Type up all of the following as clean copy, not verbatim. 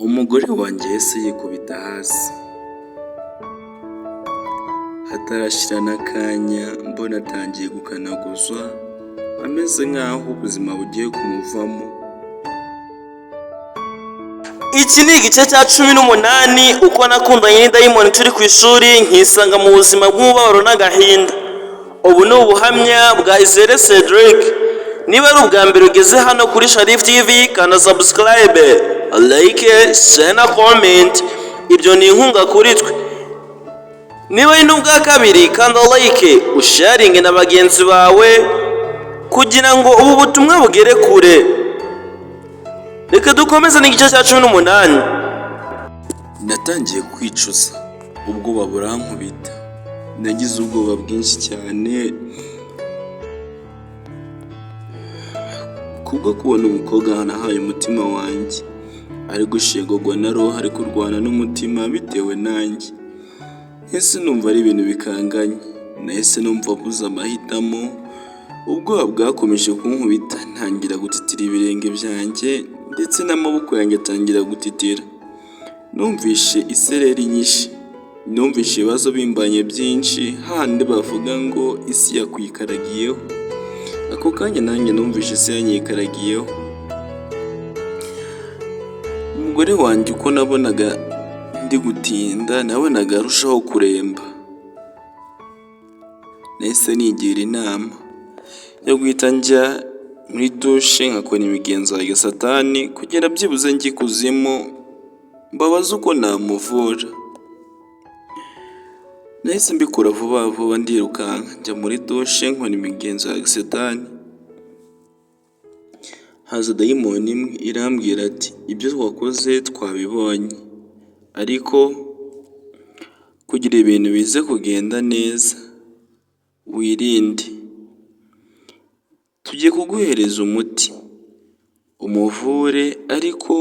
Umugore wanjye yahise yikubita hasi, hatarashira n'akanya mbona atangiye gukanaguzwa, ameze nk'aho ubuzima bugiye kumuvamo. Iki ni igice cya 18, uko nakundanye n'idayimoni turi ku ishuri, nkisanga mu buzima bw'umubabaro n'agahinda. Ubu ni ubuhamya bwa Izere Cedric. Niba ari ubwa mbere ugeze hano kuri Sharif TV, kanda subscribe, like, share na comment. Ibyo ni inkunga kuri twe. Niba ari n'ubwa kabiri, kanda like, usharinge na bagenzi bawe kugira ngo ubu butumwa bugere kure. Reka dukomeze n'igice cya 18. Natangiye kwicuza, ubwoba burankubita, nagize ubwoba bwinshi cyane kubwo kubona umukobwa nahaye umutima wanjye ari gushengurwa na roho, ari kurwana n'umutima bitewe nanjye. Nahise numva ari ibintu bikanganye, nahise numva mbuze amahitamo, ubwoba bwakomeje kunkubita ntangira gutitira ibirenge byanjye ndetse n'amaboko yanjye atangira gutitira. Numvishe isereri nyinshi, numvishe ibibazo bimbanye byinshi, hahandi bavuga ngo isi yakwikaragiyeho. Ako kanya nanjye numvishe isi yanyikaragiyeho. Umugore wanjye uko nabonaga ndi gutinda, nabonaga arushaho kuremba. Nahise nigira inama yo guhita njya muri dushe nkakora imigenzo ya gisatani kugira byibuze njye ikuzimu mbabaze uko namuvura. Nahise mbikora vuba vuba, ndirukanka njya muri dushe nkora imigenzo ya gisatani. Haza dayimoni imwe irambwira ati: "Ibyo wakoze twabibonye, ariko kugira ibintu bize kugenda neza wirinde, tugiye kuguhereza umuti umuvure, ariko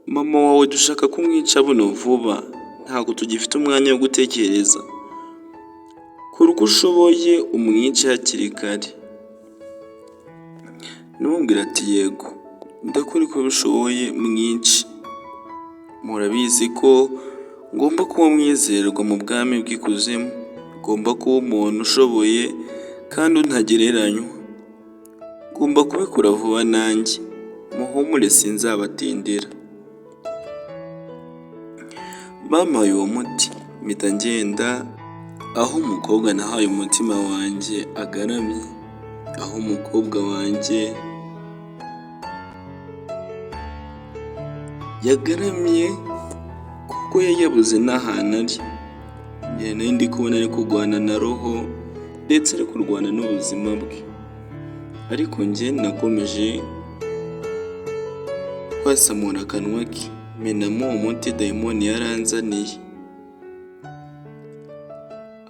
mama wawe dushaka kumwica buno vuba, ntabwo tugifite umwanya wo gutekereza, kora uko ushoboye umwice hakiri kare." Ndamubwira ati: "Yego, ndakora uko bishoboye mwice, murabizi ko ngomba kuba umwizerwa mu bwami bw'ikuzimu, ngomba kuba umuntu ushoboye kandi ntagereranywa, ngomba kubikora vuba nanjye, muhumure sinzabatindira." Bampaye uwo muti mpita ngenda aho umukobwa nahaye umutima wanjye agaramye, aho umukobwa wanjye yagaramye kuko yari yabuze n'ahantu ari. Njye nari ndi kubona ari kurwana na roho ndetse ari kurwana n'ubuzima bwe, ariko njye nakomeje kwasamura akanwa ke, menamo uwo muti dayimoni yaranzaniye.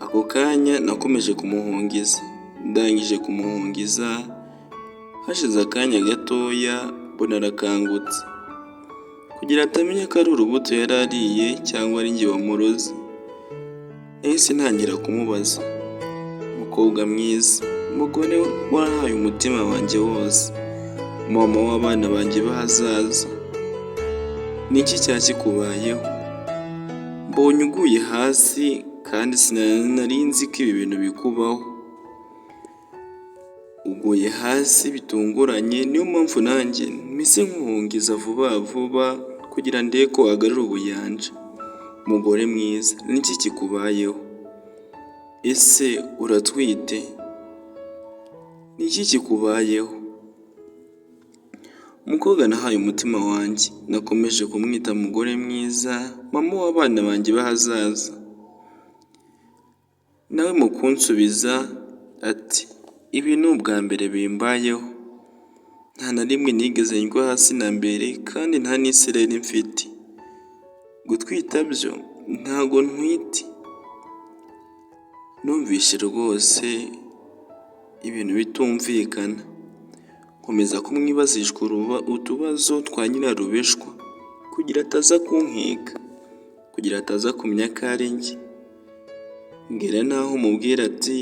Ako kanya nakomeje kumuhungiza, ndangije kumuhungiza hashize akanya gatoya mbona arakangutse, kugira atamenya ko ari urubuto yari ariye cyangwa ari njye wamuroze. Nahise ntangira kumubaza: "Mukobwa mwiza, mugore wahaye umutima wanjye wose, mama w'abana banjye b'ahazaza, ni iki cyaba kikubayeho? Mbonye uguye hasi kandi sinari nzi ko ibi bintu bikubaho. Uguye hasi bitunguranye, niyo mpamvu nanjye mpise nkuhungiza vuba vuba kugira ndebe ko wagarura ubuyanja. Mugore mwiza, ni iki kikubayeho? Ese uratwite? Ni iki kikubayeho?" Umukobwa nahaye umutima wanjye, nakomeje kumwita mugore mwiza, mama w'abana banjye b'ahazaza. Nawe mu kunsubiza ati: "Ibi ni ubwa mbere bimbayeho, nta na rimwe nigeze ngwa hasi na mbere kandi nta n'isereri mfite, gutwita byo ntago ntwite." Numvishe rwose ibintu bitumvikana, nkomeza kumwibazishwa utubazo twa nyirarubeshwa kugira ataza kunkeka, kugira ataza kumenya ko ari njye. Ngera n'aho mubwira ati: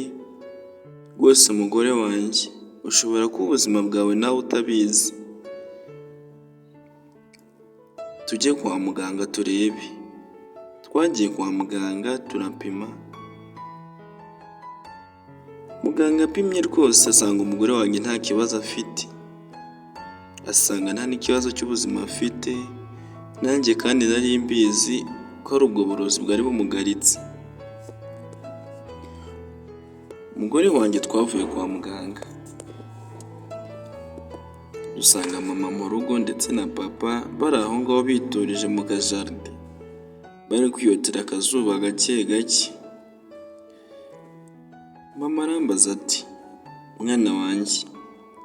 "Rwose mugore wanjye, ushobora kuba ubuzima bwawe nawe utabizi, Tujye kwa muganga turebe. Twagiye kwa muganga turapima, muganga apimye rwose asanga umugore wanjye nta kibazo afite, asanga nta n'ikibazo cy'ubuzima afite, nanjye kandi nari mbizi ko ari ubwo burozi bwari bumugaritse. Umugore wanjye twavuye kwa muganga, dusanga mama mu rugo ndetse na papa bari aho ngaho biturije mu kajaride, bari kwiyotera akazuba gake gake. Mama arambaza ati mwana wanjye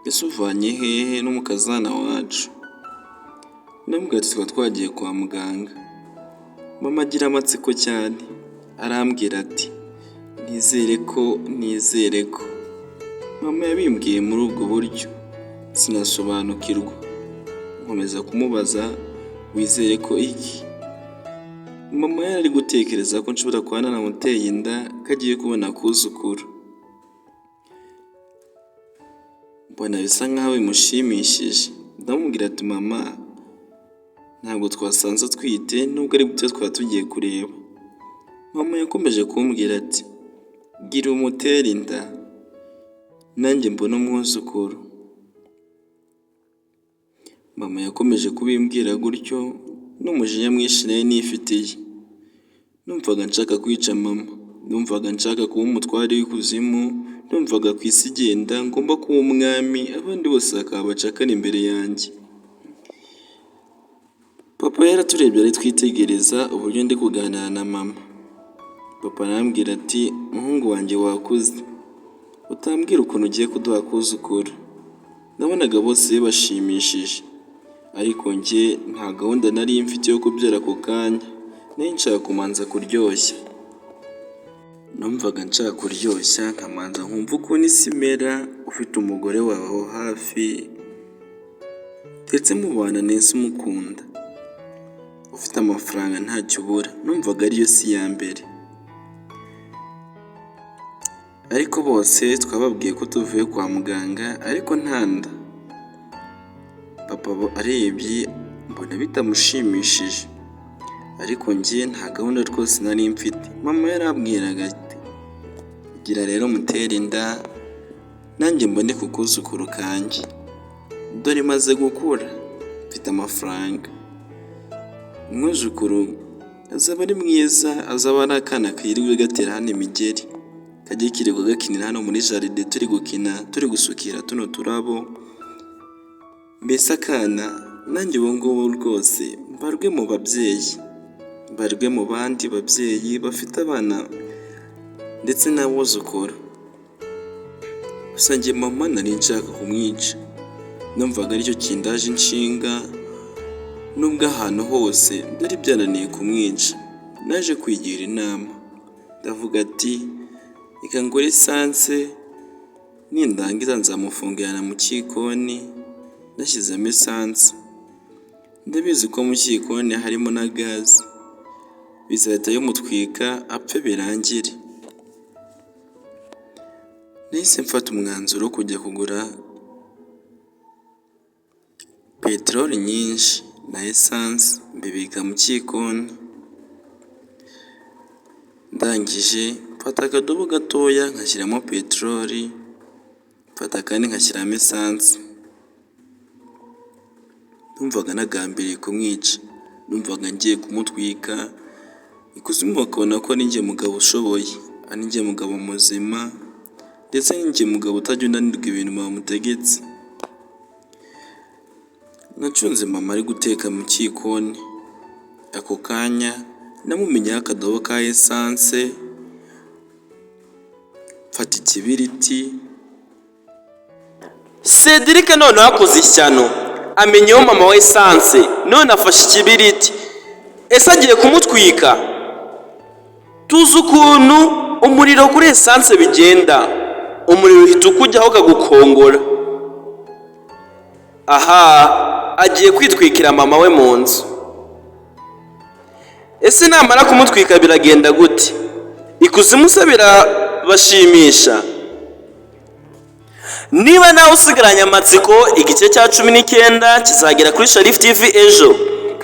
ese uvanye hehe n'umukazana wacu? Ndamubwira ati twari twagiye kwa muganga. Mama agira amatsiko cyane, arambwira ati nizere ko, nizere ko. Mama yabimbwiye muri ubwo buryo sinasobanukirwa, nkomeza kumubaza wizere ko iki? Mama yari ari gutekereza ko nshobora kuba naramuteye inda ko agiye kubona akuzukuru. Mbona bisa nkaho bimushimishije, ndamubwira ati mama ntabwo twasanze atwite nubwo ari byo twari tugiye kureba. Mama yakomeje kumbwira ati gira umutere inda nanjye mbone umwuzukuru. Mama yakomeje kubimbwira gutyo n'umujinya mwinshi nari nifitiye. Numvaga nshaka kwica mama, numvaga nshaka kuba umutware w'ikuzimu, numvaga ku isi igenda ngomba kuba umwami abandi bose bakaba abacakara imbere yanjye. Papa yaraturebye aritwitegereza uburyo ndi kuganira na mama. Papa arambwira ati muhungu wanjye wakuze, utambwira ukuntu ugiye kuduha akuzukuru. Nabonaga bose bibashimishije, ariko njye nta gahunda nari mfite yo kubyara ako kanya, nari nshaka kumanza kuryoshya. Numvaga nshaka kuryoshya nkamanza nkumva ukuntu isi imera, ufite umugore wawe aho hafi ndetse mubana neza umukunda, ufite amafaranga ntacyo ubura, numvaga ariyo si iya mbere. Ariko bose twababwiye ko tuvuye kwa muganga ariko nta nda. Papa arebye mbona bitamushimishije, ariko njye nta gahunda rwose nari mfite. Mama yarambwiraga ati gira rero mutere inda nanjye mbone ku kuzukuru kanjye, dore maze gukura mfite amafaranga, umwuzukuru azaba ari mwiza, azaba ari akana kirirwa gatera hano imigeri, kajye kirirwa gakinira hano muri jaride turi gukina, turi gusukira tuno turabo, mbese akana nanjye ubu ngubu rwose mbarwe mu babyeyi, mbarwe mu bandi babyeyi bafite abana ndetse n'abuzukuru. Gusa njye mama nari nshaka kumwica, numvaga aricyo kindaje inshinga, nubwo ahantu hose byari byananiye kumwica. Naje kwigira inama, ndavuga ati reka ngure esanse, nindangiza nzamufungirana mu gikoni nashyizemo esanse, ndabizi ko mu gikoni harimo na gaze, bizahita bimutwika apfe birangire. Nahise mfata umwanzuro wo kujya kugura peteroli nyinshi na esanse mbibika mu gikoni, ndangije mfata akadobo gatoya nkashyiramo peteroli, mfata akandi nkashyiramo esanse. Numvaga nagambiriye kumwica, numvaga ngiye kumutwika, ikuzimu bakabona ko ari njye mugabo ushoboye, ari njye mugabo muzima ndetse ari njye mugabo utajya unanirwa ibintu bamutegetse. Nacunze mama ari guteka mu gikoni, ako kanya namumenyeho akadobo ka esanse, mfata ikibiriti. Cedric noneho akoze ishyano, amenyeho mama wa esanse none afashe ikibiriti, ese agiye kumutwika? Tuzi ukuntu umuriro kuri esanse bigenda, umuriro uhita ukujyaho ukagukongora. Aha agiye kwitwikira mama we mu nzu. Ese namara kumutwika biragenda gute? Ikuzimu se birabashimisha? Niba nawe usigaranye amatsiko, igice cya 19 kizagera kuri Sharif TV ejo.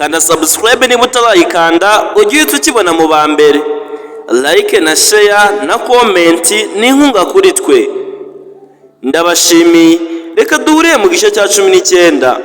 Kanda subscribe niba utarayikanda, ujye uhita ukibona mu ba mbere. Like na share na comment ni inkunga kuri twe. Ndabashimiye, reka duhuriye mu gice cya 19.